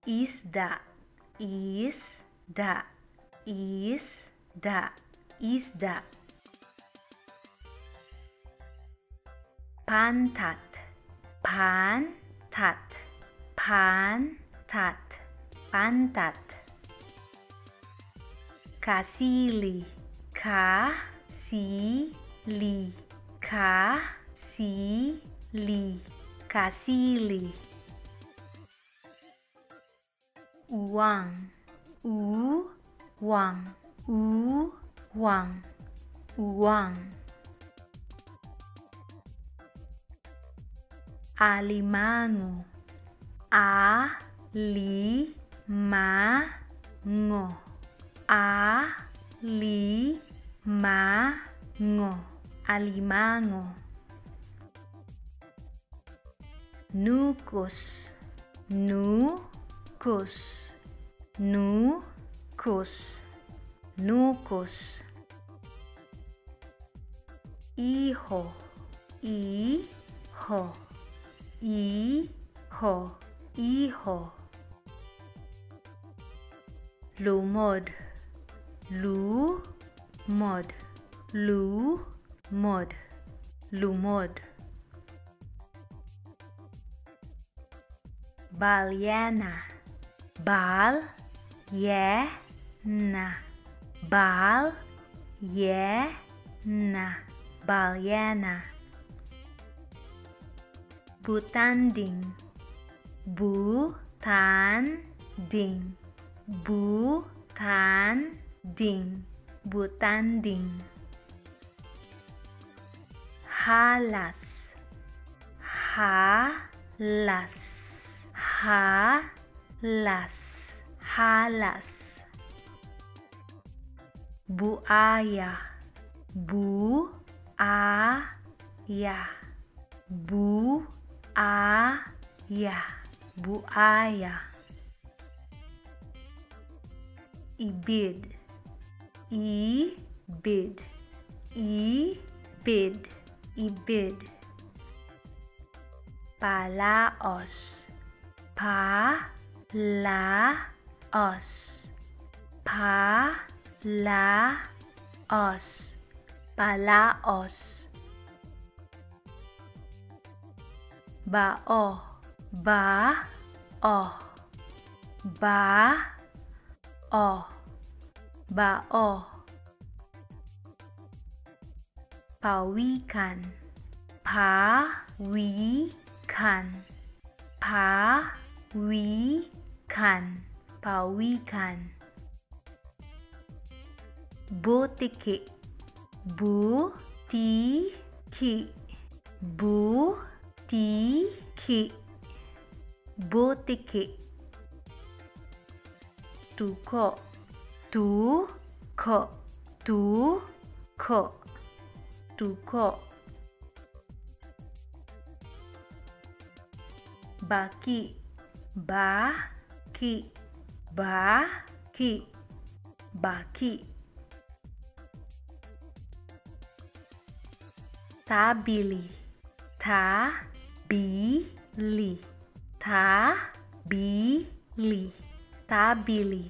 Isda, is da, is da, isda. Pantat, pan tat, pan tat, pantat. Kasili, ka si li, ka si li, kasili. Uwang, u wang, u wang, uwang. Alimango, a li ma ngo, a li ma ngo, alimango. Nukus, nu kus, nu kus, nukus. Iho, i ho, i ho, iho. Lumod, lu mod, lu mod, lumod. Balyena, bal ye na, bal ye na, balyena. Butanding, bu tan ding, bu tan ding, butanding. Halas, ha las, ha las, halas. Buaya, bu a ya, bu a ya, buaya. Ibid, i bid, i bid, ibid. Palaos, pa la os, pa la os, palaos. Bao, ba o, ba o, bao. Pawikan, pa wi kan, pa wi kan, pawikan. Butiki, bu ti ki, bu ti ki, butiki. Tuko, tu ko, tu ko, tuko. Baki, ba ki, ba ki, baki. Tabili, ta bi li, ta bi li, tabili.